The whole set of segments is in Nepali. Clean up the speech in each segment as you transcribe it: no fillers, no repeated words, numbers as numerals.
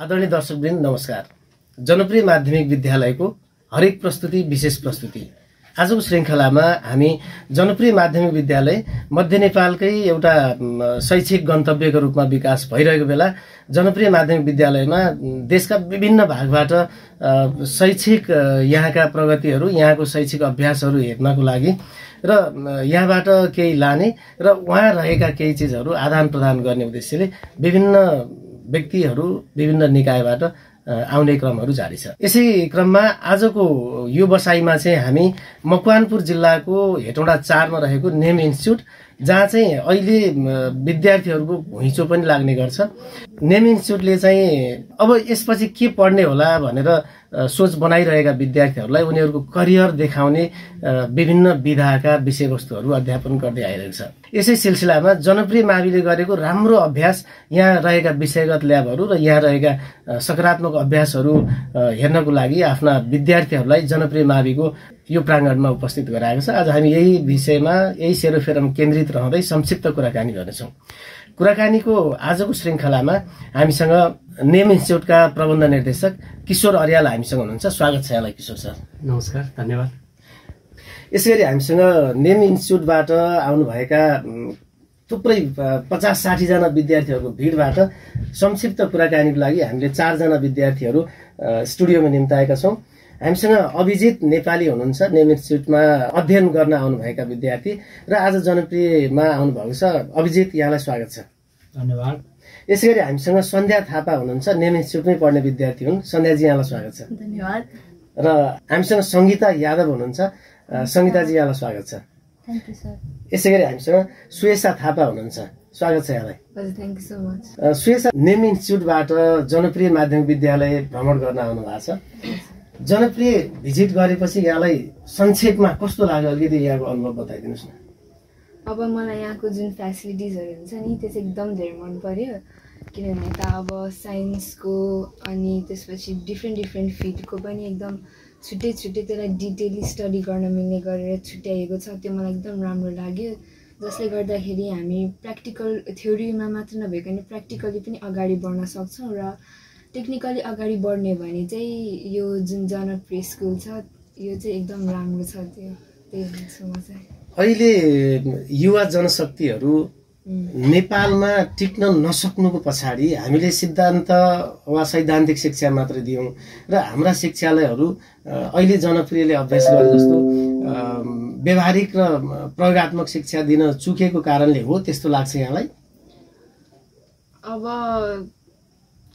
आदरणीय दर्शकवृन्द नमस्कार। जनप्रिय माध्यमिक विद्यालयको हरेक प्रस्तुति विशेष प्रस्तुति आजको श्रृङ्खलामा हामी जनप्रिय माध्यमिक विद्यालय मध्य नेपालकै एउटा शैक्षिक गन्तव्यको रूपमा विकास भइरहेको बेला जनप्रिय माध्यमिक विद्यालयमा देशका विभिन्न भागबाट शैक्षिक यहाँका प्रगतिहरू यहाँको शैक्षिक अभ्यासहरू हेर्नको लागि र यहाँबाट केही लाने र वहाँ रहेका केही चिजहरू आदान प्रदान गर्ने उद्देश्यले विभिन्न व्यक्तिहरू विभिन्न निकायबाट आउने क्रमहरू जारी छ। यसै क्रममा आजको यो बसाइमा चाहिँ हामी मकवानपुर जिल्लाको हेटौँडा 4 मा रहेको नेम इन्स्टिट्युट, जहाँ चाहिँ अहिले विद्यार्थीहरूको घुइँचो पनि लाग्ने गर्छ। नेम इन्स्टिट्युटले चाहिँ अब यसपछि के पढ्ने होला भनेर सोच बनाइरहेका विद्यार्थीहरूलाई उनीहरूको करियर देखाउने विभिन्न विधाका विषयवस्तुहरू अध्यापन गर्दै आइरहेको छ। यसै सिलसिलामा जनप्रिय माविले गरेको राम्रो अभ्यास, यहाँ रहेका विषयगत ल्याबहरू र यहाँ रहेका सकारात्मक अभ्यासहरू हेर्नको लागि आफ्ना विद्यार्थीहरूलाई जनप्रिय माविको यो प्राङ्गणमा उपस्थित गराएको छ। आज हामी यही विषयमा यही सेरोफेरोमा केन्द्रित रहँदै संक्षिप्त कुराकानी गर्नेछौँ। कुराकानीको आजको श्रृङ्खलामा हामीसँग नेम इन्स्टिट्युटका प्रबन्ध निर्देशक किशोर अर्याल हामीसँग हुनुहुन्छ। स्वागत छ यहाँलाई किशोर सर। नमस्कार, धन्यवाद। यसैगरी हामीसँग नेम इन्स्टिट्युटबाट आउनुभएका थुप्रै 50-60 जना विद्यार्थीहरूको भिडबाट संक्षिप्त कुराकानीको लागि हामीले 4 जना विद्यार्थीहरू स्टुडियोमा निम्ताएका छौँ। हामीसँग अभिजित नेपाली हुनुहुन्छ, नेम इन्स्टिट्युटमा अध्ययन गर्न आउनुभएका विद्यार्थी र आज जनप्रियमा आउनुभएको छ। अभिजित, यहाँलाई स्वागत छ। धन्यवाद। यसैगरी हामीसँग सन्ध्या थापा हुनुहुन्छ, नेम इन्स्टिट्युटमै पढ्ने विद्यार्थी हुन्। सन्ध्याजी, यहाँलाई स्वागत छ। धन्यवाद। र हामीसँग सङ्गीता यादव हुनुहुन्छ। सङ्गीताजी, यहाँलाई स्वागत छ। Thank you sir. यसैगरी हामीसँग सुयसा थापा हुनुहुन्छ। स्वागत छ यहाँलाई। Thank you so much. Suyasa, name इन्स्टिट्युटबाट जनप्रिय माध्यमिक विद्यालय भ्रमण गर्न आउनु भएको छ। जनप्रिय भिजिट गरेपछि यहाँलाई संक्षेपमा कस्तो लाग्यो, अलिकति यहाँको अनुभव बताइदिनुहोस् न। अब मलाई यहाँको जुन फेसिलिटिजहरू हुन्छ नि त्यो चाहिँ एकदम धेरै मन पर्यो। किनभने त अब साइन्सको अनि त्यसपछि डिफ्रेन्ट फिल्डको पनि एकदम छुट्टै त्यसलाई डिटेली स्टडी गर्न मिल्ने गरेर छुट्याइएको छ। त्यो मलाई एकदम राम्रो लाग्यो, जसले गर्दाखेरि हामी प्र्याक्टिकल थ्योरीमा मात्र नभइकन प्र्याक्टिकली पनि अगाडि बढ्न सक्छौँ र टेक्निकली अगाडि बढ्ने भने चाहिँ यो जुन जनप्रिय स्कुल छ यो चाहिँ एकदम राम्रो छ। त्यही भन्छु म चाहिँ। अहिले युवा जनशक्तिहरू नेपालमा टिक्न नसक्नुको पछाडि हामीले सिद्धान्त वा सैद्धान्तिक शिक्षा मात्र दियौँ र हाम्रा शिक्षालयहरू अहिले जनप्रियले अभ्यास गरे जस्तो व्यावहारिक र प्रयोगात्मक शिक्षा दिन चुकेको कारणले हो त्यस्तो लाग्छ यहाँलाई? अब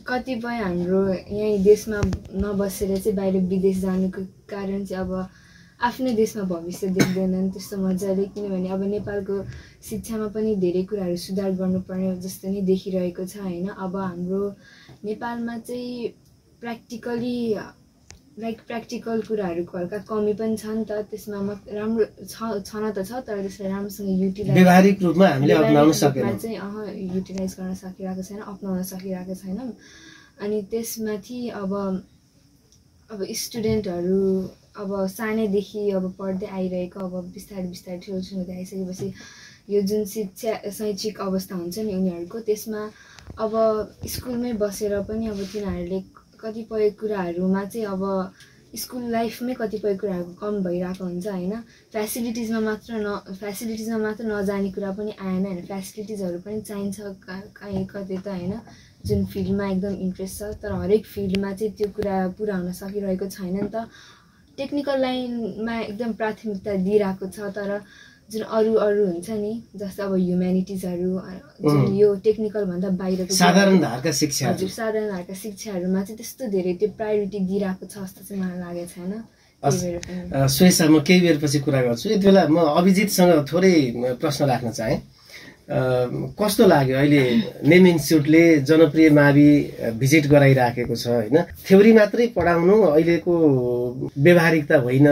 कतिपय हाम्रो यहीँ देशमा नबसेर चाहिँ बाहिर विदेश जानुको कारण चाहिँ अब आफ्नै देशमा भविष्य देख्दैनन् त्यस्तो मजाले। किनभने अब नेपालको शिक्षामा पनि धेरै कुराहरू सुधार गर्नुपर्ने जस्तो नै देखिरहेको छ होइन। अब हाम्रो नेपालमा चाहिँ प्र्याक्टिकल कुराहरूको हल्का कमी पनि छ नि त। त्यसमा राम्रो छन त छ, तर त्यसलाई राम्रोसँग व्यावहारिक रूपमा हामीले अपनाउन सकेनौँ चाहिँ युटिलाइज गर्न सकिरहेको छैन, अपनाउन सकिरहेको छैनौँ। अनि त्यसमाथि अब स्टुडेन्टहरू अब सानैदेखि अब पढ्दै आइरहेको अब बिस्तारै ठुलो हुँदै आइसकेपछि यो जुन शैक्षिक अवस्था हुन्छ नि उनीहरूको, त्यसमा अब स्कुलमै बसेर पनि अब तिनीहरूले कतिपय कुराहरूमा चाहिँ अब स्कुल लाइफमै कतिपय कुराहरू कम भइरहेको हुन्छ होइन। फेसिलिटिजमा मात्र नजाने कुरा पनि आएन होइन। फेसिलिटिजहरू पनि चाहिन्छ कहीँ कतै त होइन। जुन फिल्डमा एकदम इन्ट्रेस्ट छ तर हरेक फिल्डमा चाहिँ त्यो कुरा पुरा हुन सकिरहेको छैन नि त। टेक्निकल लाइनमा एकदम प्राथमिकता दिइरहेको छ, तर जुन अरू हुन्छ नि जस्तो अब ह्युम्यानिटिजहरू जुन यो टेक्निकल भन्दा बाहिरको साधारण धारका शिक्षाहरूमा चाहिँ त्यस्तो धेरै त्यो प्रायोरिटी दिइरहेको छ जस्तो चाहिँ मलाई लागेको छैन। सुयसा, म केही बेरपछि कुरा गर्छु। यति बेला म अभिजितसँग थोरै प्रश्न राख्न चाहेँ। कस्तो लाग्यो अहिले नेम इन्स्टिट्युटले जनप्रिय मावि भिजिट गराइराखेको छ होइन? थ्योरी मात्रै पढाउनु अहिलेको व्यावहारिकता होइन,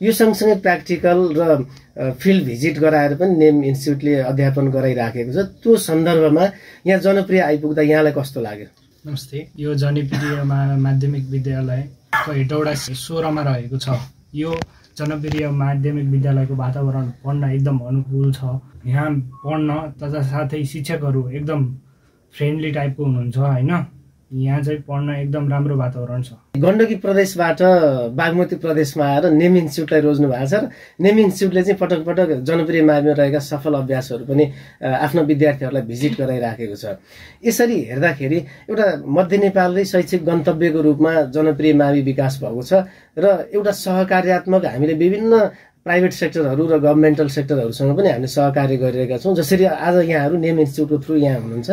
यो सँगसँगै प्र्याक्टिकल र फिल्ड भिजिट गराएर पनि नेम इन्स्टिट्युटले अध्यापन गराइराखेको छ। त्यो सन्दर्भमा यहाँ जनप्रिय आइपुग्दा यहाँलाई कस्तो लाग्यो? नमस्ते। यो जनप्रिय माध्यमिक विद्यालयको हेटौडा 16 मा रहेको छ। यो जनप्रिय माध्यमिक विद्यालयको वातावरण पढ्न एकदम अनुकूल छ। यहाँ पढ्न तथा साथै शिक्षकहरू एकदम फ्रेन्डली टाइपको हुनुहुन्छ होइन। यहाँ चाहिँ पढ्न एकदम राम्रो वातावरण छ। गण्डकी प्रदेशबाट बागमती प्रदेशमा आएर नेम इन्स्टिच्युटलाई रोज्नु भएको छ र नेम इन्स्टिच्युटले चाहिँ पटक पटक जनप्रिय माविमा रहेका सफल अभ्यासहरू पनि आफ्नो विद्यार्थीहरूलाई भिजिट गराइराखेको छ। यसरी हेर्दाखेरि एउटा मध्य नेपालकै शैक्षिक गन्तव्यको रूपमा जनप्रिय मावि विकास भएको छ र एउटा सहकार्यात्मक हामीले विभिन्न प्राइभेट सेक्टरहरू र गभर्मेन्टल सेक्टरहरूसँग पनि हामीले सहकार्य गरिरहेका छौँ। जसरी आज यहाँहरू नेम इन्स्टिच्युटको थ्रु यहाँ हुनुहुन्छ,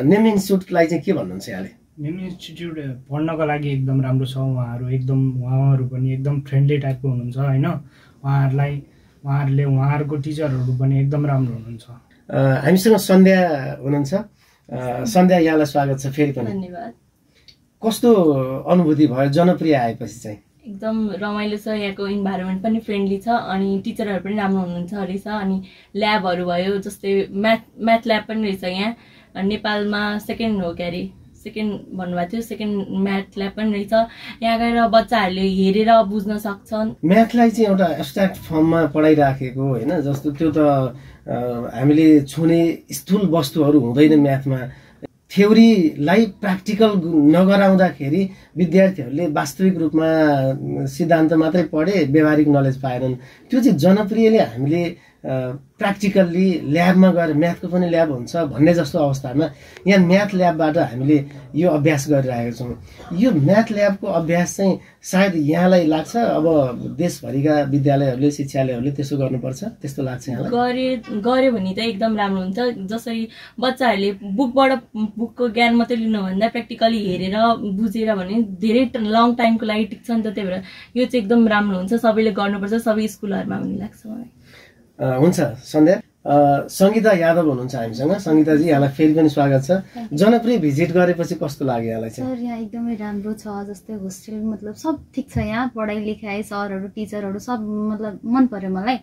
नेम इन्स्टिच्युटलाई चाहिँ के भन्नुहुन्छ यहाँले? नेम इन्स्टिच्युट पढ्नको लागि एकदम राम्रो छ। उहाँहरू पनि एकदम फ्रेन्डली टाइपको हुनुहुन्छ होइन। उहाँहरूको टिचरहरू पनि एकदम राम्रो हुनुहुन्छ। हामीसँग सन्ध्या हुनुहुन्छ। सन्ध्या, यहाँलाई स्वागत छ फेरि पनि। धन्यवाद। कस्तो अनुभूति भयो जनप्रिय आएपछि चाहिँ? एकदम रमाइलो छ, यहाँको इन्भाइरोमेन्ट पनि फ्रेन्डली छ अनि टिचरहरू पनि राम्रो हुनुहुन्छ रहेछ। अनि ल्याबहरू भयो, जस्तै म्याथ ल्याब पनि रहेछ यहाँ। नेपालमा सेकेन्ड हो क्यारे, सेकेन्ड भन्नुभएको थियो, सेकेन्ड म्याथ ल्याब पनि रहेछ। यहाँ गएर बच्चाहरूले हेरेर बुझ्न सक्छन्। म्याथलाई चाहिँ एउटा एब्स्ट्र्याक्ट फर्ममा पढाइराखेको होइन, जस्तो त्यो त हामीले छुने स्थूल वस्तुहरू हुँदैन म्याथमा। थ्योरीलाई प्र्याक्टिकल नगराउँदाखेरि विद्यार्थीहरूले वास्तविक रूपमा सिद्धान्त मात्रै पढे, व्यावहारिक नलेज पाएनन्। त्यो चाहिँ जनप्रियले हामीले प्र्याक्टिकल्ली ल्याबमा गएर म्याथको पनि ल्याब हुन्छ भन्ने जस्तो अवस्थामा यहाँ म्याथ ल्याबबाट हामीले यो अभ्यास गरिरहेका छौँ। यो म्याथ ल्याबको अभ्यास चाहिँ सायद यहाँलाई लाग्छ अब देशभरिका विद्यालयहरूले, शिक्षालयहरूले त्यसो गर्नुपर्छ, त्यस्तो लाग्छ यहाँलाई? गऱ्यो भने चाहिँ एकदम राम्रो हुन्छ। जसरी बच्चाहरूले बुकको ज्ञान मात्रै लिनुभन्दा प्र्याक्टिकली हेरेर बुझेर भने धेरै लङ टाइमको लागि टिक्छ नि त। त्यही भएर यो चाहिँ एकदम राम्रो हुन्छ, सबैले गर्नुपर्छ, सबै स्कुलहरूमा भन्ने लाग्छ मलाई। हुन्छ सन्ध्या। सङ्गीता यादव हुनुहुन्छ हामीसँग। सङ्गीताजी, यहाँलाई फेरि पनि स्वागत छ। जनप्रिय भिजिट गरेपछि कस्तो लाग्यो यहाँलाई चाहिँ? सर, यहाँ एकदमै राम्रो छ। जस्तै होस्टेल मतलब सब ठिक छ। यहाँ पढाइ लेखाइ, सरहरू, टिचरहरू सब मतलब मन पर्यो मलाई।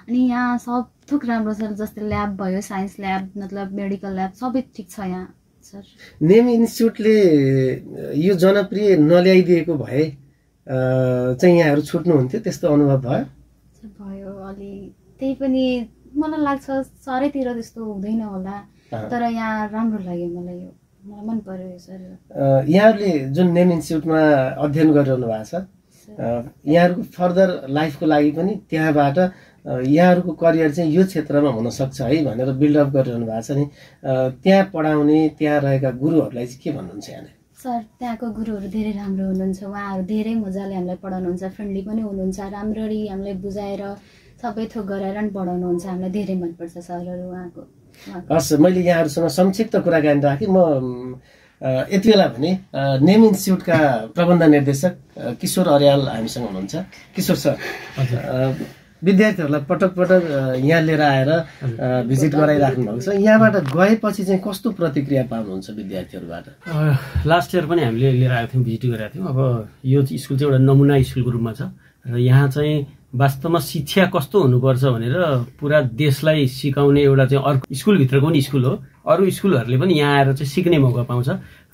अनि यहाँ सब थोक राम्रो छ। जस्तै ल्याब भयो, साइन्स ल्याब मतलब मेडिकल ल्याब सबै ठिक छ यहाँ सर। नेम इन्स्टिच्युटले यो जनप्रिय नल्याइदिएको भए चाहिँ यहाँहरू छुट्नुहुन्थ्यो, त्यस्तो अनुभव भयो? भयो अलि, त्यही पनि मलाई लाग्छ चारैतिर त्यस्तो हुँदैन होला, तर यहाँ राम्रो लाग्यो मलाई। यो मलाई मन पर्यो सर। यहाँहरूले जुन नेम इन्स्टिच्युटमा अध्ययन गरिरहनु भएको छ, यहाँहरूको फर्दर लाइफको लागि पनि त्यहाँबाट यहाँहरूको करियर चाहिँ यो क्षेत्रमा हुनसक्छ है भनेर बिल्डअप गरिरहनु भएको छ नि, त्यहाँ पढाउने त्यहाँ रहेका गुरुहरूलाई चाहिँ के भन्नुहुन्छ यहाँले? सर, त्यहाँको गुरुहरू धेरै राम्रो हुनुहुन्छ। उहाँहरू धेरै मजाले हामीलाई पढाउनुहुन्छ, फ्रेन्डली पनि हुनुहुन्छ, राम्ररी हामीलाई बुझाएर सबै थोक गराएर पनि पढाउनुहुन्छ। हामीलाई धेरै मनपर्छ सरहरू उहाँको। हस्, मैले यहाँहरूसँग संक्षिप्त कुराकानी राखेँ। म यति बेला भने नेम इन्स्टिच्युटका प्रबन्ध निर्देशक किशोर अर्याल हामीसँग हुनुहुन्छ। किशोर सर, विद्यार्थीहरूलाई पटक पटक यहाँ लिएर आएर भिजिट गराइराख्नु भएको छ, यहाँबाट गएपछि चाहिँ कस्तो प्रतिक्रिया पाउनुहुन्छ विद्यार्थीहरूबाट? लास्ट इयर पनि हामीले लिएर आएको थियौँ, भिजिट गरेका थियौँ। अब यो स्कुल चाहिँ एउटा नमुना स्कुलको रूपमा छ र यहाँ चाहिँ वास्तवमा शिक्षा कस्तो हुनुपर्छ भनेर पुरा देशलाई सिकाउने एउटा चाहिँ अर्को स्कुलभित्रको पनि स्कुल हो। अरू स्कुलहरूले पनि यहाँ आएर चाहिँ सिक्ने मौका पाउँछ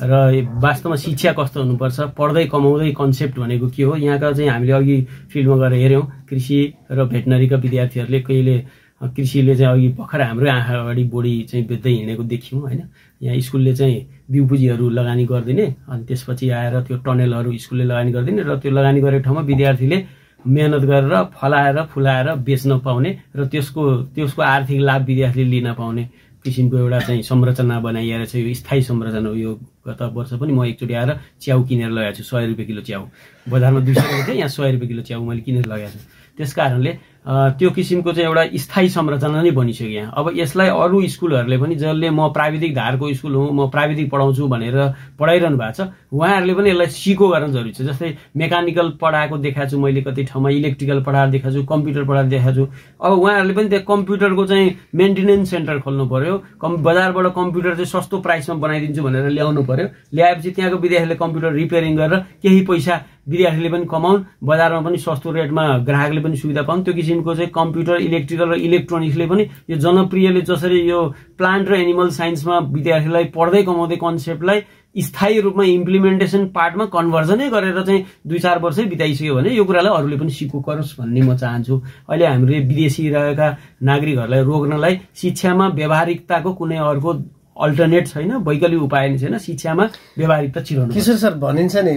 र वास्तवमा शिक्षा कस्तो हुनुपर्छ, पढ्दै कमाउँदै कन्सेप्ट भनेको के हो, यहाँका चाहिँ हामीले अघि फिल्डमा गएर हेऱ्यौँ। कृषि र भेटनरीका विद्यार्थीहरूले कहिले कृषिले चाहिँ अघि भर्खर हाम्रो आँखा अगाडि बोडी चाहिँ बेच्दै हिँडेको देख्यौँ होइन। यहाँ स्कुलले चाहिँ बिउ पुँजीहरू लगानी गरिदिने, अनि त्यसपछि आएर त्यो टनेलहरू स्कुलले लगानी गरिदिने र त्यो लगानी गरेको ठाउँमा विद्यार्थीले मेहनत गरेर फलाएर फुलाएर बेच्न पाउने र त्यसको आर्थिक लाभ विद्यार्थीले लिन पाउने किसिमको एउटा चाहिँ संरचना बनाइएर चाहिँ यो स्थायी संरचना हो। यो गत वर्ष पनि म एकचोटि आएर च्याउ किनेर लगाएको छु। 100 रुपियाँ किलो च्याउ, बजारमा 200 रुपियाँ थियो, यहाँ 100 रुपियाँ किलो च्याउ मैले किनेर लगाएको छु। त्यस कारणले त्यो किसिमको चाहिँ एउटा स्थायी संरचना नै बनिसक्यो यहाँ। अब यसलाई अरू स्कुलहरूले पनि जसले म प्राविधिक धारको स्कुल हुँ, म प्राविधिक पढाउँछु भनेर पढाइरहनु भएको छ, उहाँहरूले पनि यसलाई सिको गर्न जरुरी छ। जस्तै मेकानिकल पढाएको देखाएको छु मैले कति ठाउँमा, इलेक्ट्रिकल पढाएर देखाएको छु, कम्प्युटर पढाएर देखाएको छु। अब उहाँहरूले पनि त्यो कम्प्युटरको चाहिँ मेन्टेनेन्स सेन्टर खोल्नु पर्यो। बजारबाट कम्प्युटर चाहिँ सस्तो प्राइसमा बनाइदिन्छु भनेर ल्याउनु पर्यो। ल्याएपछि त्यहाँको विद्यार्थीले कम्प्युटर रिपेयरिङ गरेर केही पैसा विद्यार्थीले पनि कमाउन्, बजारमा पनि सस्तो रेटमा ग्राहकले पनि सुविधा पाउन्। त्यो किसिमको चाहिँ कम्प्युटर, इलेक्ट्रिकल र इलेक्ट्रोनिक्सले पनि यो जनप्रियले जसरी यो प्लान्ट र एनिमल साइन्समा विद्यार्थीलाई पढ्दै कमाउँदै कन्सेप्टलाई स्थायी रूपमा इम्प्लिमेन्टेसन पार्टमा कन्भर्जनै गरेर चाहिँ 2-4 वर्षै बिताइसक्यो भने यो कुरालाई अरूले पनि सिको गरोस् भन्ने म चाहन्छु। अहिले हामीले विदेशी रहेका नागरिकहरूलाई रोक्नलाई शिक्षामा व्यावहारिकताको कुनै अर्को अल्टरनेट छैन, वैकल्पिक उपाय नै छैन, शिक्षामा व्यवहारिकता चिराउनु। किशोर सर भनिन्छ नि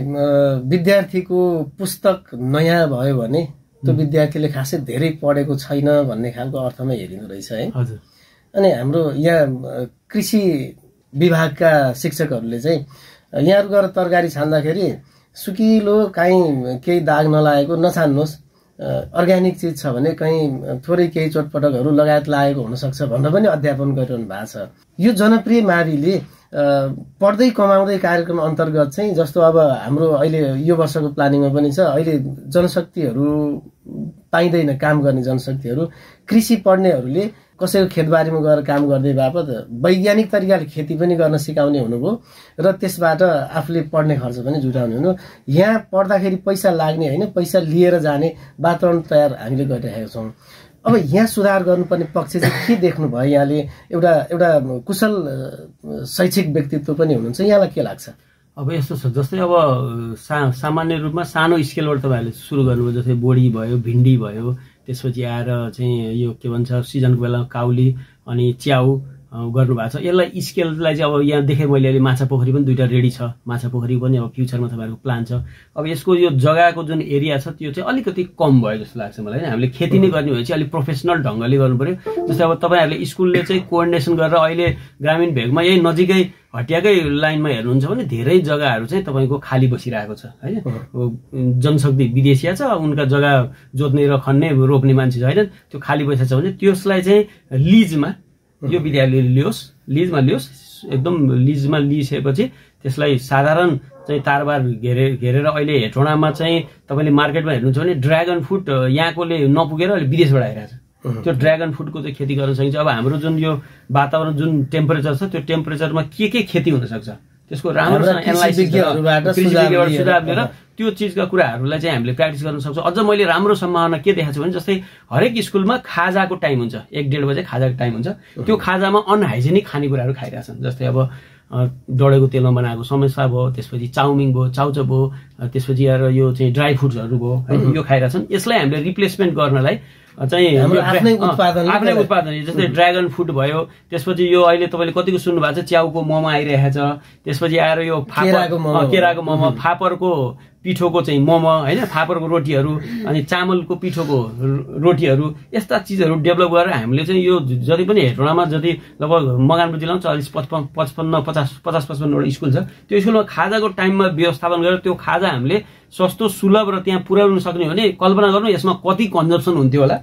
विद्यार्थीको पुस्तक नयाँ भयो भने त्यो विद्यार्थीले खासै धेरै पढेको छैन भन्ने खालको अर्थमा हेरिनु रहेछ है। हजुर। अनि हाम्रो यहाँ कृषि विभागका शिक्षकहरूले चाहिँ यहाँहरू गएर तरकारी छान्दाखेरि सुकिलो कहीँ केही दाग नलागेको नछान्नुहोस्, अर्ग्यानिक चिज छ भने कहीँ थोरै केही चोटपटकहरू लगायत लागेको हुनसक्छ भनेर पनि अध्यापन गरिरहनु भएको छ। यो जनप्रिय माविले पढ्दै कमाउँदै कार्यक्रम अन्तर्गत चाहिँ जस्तो अब हाम्रो अहिले यो वर्षको प्लानिङमा पनि छ, अहिले जनशक्तिहरू पाइँदैन, काम गर्ने जनशक्तिहरू कृषि पढ्नेहरूले कसैको खेतबारीमा गएर काम गर्ने बापत वैज्ञानिक तरिकाले खेती पनि गर्न सिकाउने हुनुभयो र त्यसबाट आफूले पढ्ने खर्च पनि जुटाउने हुनु। यहाँ पढ्दाखेरि पैसा लाग्ने होइन, पैसा लिएर जाने वातावरण तयार हामीले गरिरहेका छौँ। अब यहाँ सुधार गर्नुपर्ने पक्ष चाहिँ के देख्नुभयो यहाँले? एउटा कुशल शैक्षिक व्यक्तित्व पनि हुनुहुन्छ, यहाँलाई के लाग्छ? अब यस्तो छ, जस्तै अब सामान्य रूपमा सानो स्केलबाट तपाईँहरूले सुरु गर्नुभयो, जस्तै बोडी भयो, भिन्डी भयो, त्यसपछि आएर चाहिँ यो के भन्छ सिजनको बेला काउली अनि च्याउ गर्नुभएको छ। यसलाई स्केललाई चाहिँ अब यहाँ देखेँ मैले अहिले माछा पोखरी पनि 2टा रेडी छ, माछा पोखरी पनि अब फ्युचरमा तपाईँहरूको प्लान छ। अब यसको यो जग्गाको जुन एरिया छ त्यो चाहिँ अलिकति कम भयो जस्तो लाग्छ मलाई होइन। हामीले खेती नै गर्ने भए चाहिँ अलिक प्रोफेसनल ढङ्गले गर्नु पर्यो। जस्तै अब तपाईँहरूले स्कुलले चाहिँ कोअर्डिनेसन गरेर अहिले ग्रामीण भेगमा यही नजिकै हटियाकै लाइनमा हेर्नुहुन्छ भने धेरै जग्गाहरू चाहिँ तपाईँको खाली बसिरहेको छ होइन। जनशक्ति विदेशिया छ, उनका जग्गा जोत्ने र खन्ने रोप्ने मान्छे छ होइन, त्यो खाली बसेको छ भने त्यसलाई चाहिँ लिजमा यो विद्यालयले लिजमा लियोस्, एकदम लिजमा लिइसकेपछि त्यसलाई साधारण चाहिँ तारबार घेरेर अहिले हेटौँडामा चाहिँ तपाईँले मार्केटमा हेर्नुहुन्छ भने ड्रागन फ्रुट यहाँकोले नपुगेर अहिले विदेशबाट आइरहेको छ। त्यो ड्रागन फ्रुटको चाहिँ खेती गर्न सकिन्छ। अब हाम्रो जुन यो वातावरण जुन टेम्परेचर छ त्यो टेम्परेचरमा के खेती हुन सक्छ त्यसको राम्रोसँग एनालाइसिस सुझाव लिएर त्यो चिजका कुराहरूलाई चाहिँ हामीले प्र्याक्टिस गर्न सक्छौँ। अझ मैले राम्रो सम्भावना के देखाएको छु भने जस्तै हरेक स्कुलमा खाजाको टाइम हुन्छ, 1-1.5 बजे खाजाको टाइम हुन्छ। त्यो खाजामा अनहाइजेनिक खानेकुराहरू खाइरहेछन्, जस्तै अब डढेको तेलमा बनाएको समोसा भयो, त्यसपछि चाउमिन भयो, चाउचाउ भयो, त्यसपछि आएर यो चाहिँ ड्राई फ्रुट्सहरू भयो होइन, यो खाइरहेछन्। यसलाई हामीले रिप्लेसमेन्ट गर्नलाई चाहिँ आफ्नै उत्पादन जस्तै ड्रागन फ्रुट भयो, त्यसपछि यो अहिले तपाईँले कतिको सुन्नु भएको छ च्याउको मोमो आइरहेको छ, त्यसपछि आएर यो केराको मोमो, फापरको पिठोको चाहिँ मोमो होइन, फापरको रोटीहरू अनि चामलको पिठोको रोटीहरू, यस्ता चिजहरू डेभलप गरेर हामीले चाहिँ यो जति पनि हेटौँडामा जति लगभग मकवानपुर जिल्लामा 50-55वटा स्कुल छ, त्यो स्कुलमा खाजाको टाइममा व्यवस्थापन गरेर त्यो खाजा हामीले सस्तो सुलभ र त्यहाँ पुर्याउन सक्ने हो भने कल्पना गर्नु यसमा कति कन्जम्सन हुन्थ्यो होला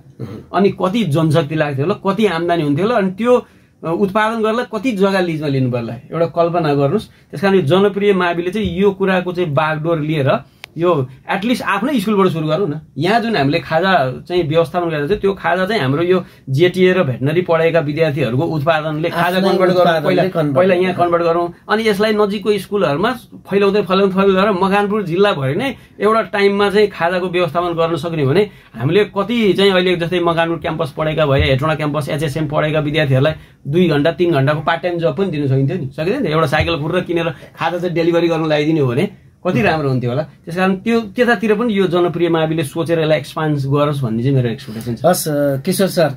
अनि कति जनशक्ति लाग्थ्यो होला, कति आम्दानी हुन्थ्यो होला, अनि त्यो उत्पादन गर्नलाई कति जग्गा लिजमा लिनु पर्ला एउटा कल्पना गर्नुहोस्। त्यसकारण जनप्रिय माविले चाहिँ यो कुराको चाहिँ बागडोर लिएर यो एटलिस्ट आफ्नै स्कुलबाट सुरु गरौँ न। यहाँ जुन हामीले खाजा चाहिँ व्यवस्थापन गरेको छ त्यो खाजा चाहिँ हाम्रो यो जेटिए र भेटनरी पढेका विद्यार्थीहरूको उत्पादनले खाजा कन्भर्ट गरौँ, पहिला यहाँ कन्भर्ट गरौँ अनि यसलाई नजिकको स्कुलहरूमा फैलाउँदै गरेर मकवानपुर जिल्लाभरि नै एउटा टाइममा चाहिँ खाजाको व्यवस्थापन गर्न सक्ने हो भने हामीले कति चाहिँ अहिले जस्तै मकवानपुर क्याम्पस पढेका भए, हेटौँडा क्याम्पस एचएसएम पढेका विद्यार्थीहरूलाई 2 घण्टा 3 घण्टाको पार्ट टाइम जब पनि दिनु सकिन्थ्यो नि, सकिँदैन? एउटा साइकल फुरेर किनेर खाजा चाहिँ डेलिभरी गर्न लगाइदिनु हो भने कति राम्रो हुन्थ्यो होला। त्यसकारण त्यो त्यतातिर पनि यो जनप्रिय माविले सोचेर यसलाई एक्सपान्ड गरोस् भन्ने चाहिँ मेरो एक्सपेक्टेसन छ। हस् किशोर सर,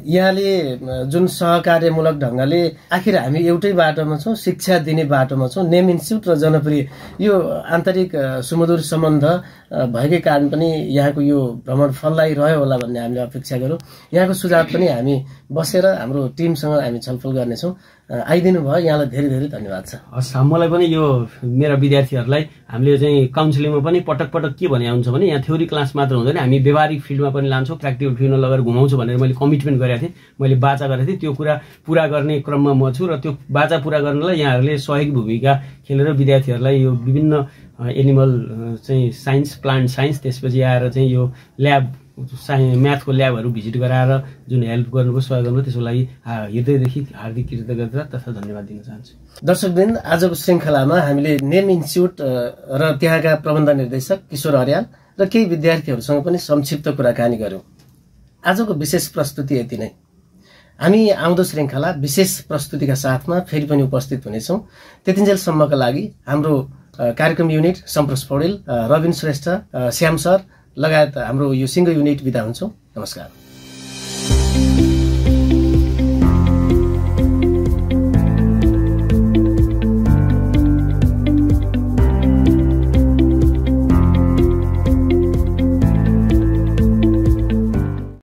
यहाँले जुन सहकार्यमूलक ढङ्गले आखिर हामी एउटै बाटोमा छौँ, शिक्षा दिने बाटोमा छौँ, नेम इन्स्टिट्युट र जनप्रिय यो आन्तरिक सुमधुर सम्बन्ध भएकै कारण पनि यहाँको यो भ्रमण फलदायी रह्यो होला भन्ने हामीले अपेक्षा गरौँ। यहाँको सुझाव पनि हामी बसेर हाम्रो टिमसँग हामी छलफल गर्नेछौँ। आइदिनु भयो, यहाँलाई धेरै धेरै धन्यवाद छ। हस्, मलाई पनि यो मेरा विद्यार्थीहरूलाई हामीले चाहिँ काउन्सिलिङमा पनि पटक पटक के भने हुन्छ भने यहाँ थ्योरी क्लास मात्र हुँदैन, हामी व्यवहारिक फिल्डमा पनि लान्छौँ, प्र्याक्टिकल फिल्डमा लगेर घुमाउँछु भनेर मैले कमिटमेन्ट गरेको थिएँ, मैले बाचा गरेको थिएँ। त्यो कुरा पुरा गर्ने क्रममा म छु र त्यो बाचा पुरा गर्नलाई यहाँहरूले सहयोगी भूमिका खेलेर विद्यार्थीहरूलाई यो विभिन्न एनिमल चाहिँ साइन्स, प्लान्ट साइन्स, त्यसपछि आएर चाहिँ यो ल्याब म्याथको ल्याबहरू भिजिट गराएर जुन हेल्प गर्नुभयो, सहयोग गर्नुभयो, त्यसको लागि हृदयदेखि हार्दिक कृतज्ञता तथा धन्यवाद दिन चाहन्छु। दर्शकवृन्द, आजको श्रृङ्खलामा हामीले नेम इन्स्टिट्युट र त्यहाँका प्रबन्ध निर्देशक किशोर अर्याल र केही विद्यार्थीहरूसँग पनि संक्षिप्त कुराकानी गर्यौँ। आजको विशेष प्रस्तुति यति नै। हामी आउँदो श्रृङ्खला विशेष प्रस्तुतिका साथमा फेरि पनि उपस्थित हुनेछौँ। त्यतिन्जेलसम्मका लागि हाम्रो कार्यक्रम युनिट सम्प्रोस पौडेल, रविन श्रेष्ठ, श्याम सर लगायत हाम्रो यो सिङ्गो युनिट बिदा हुन्छौँ। नमस्कार।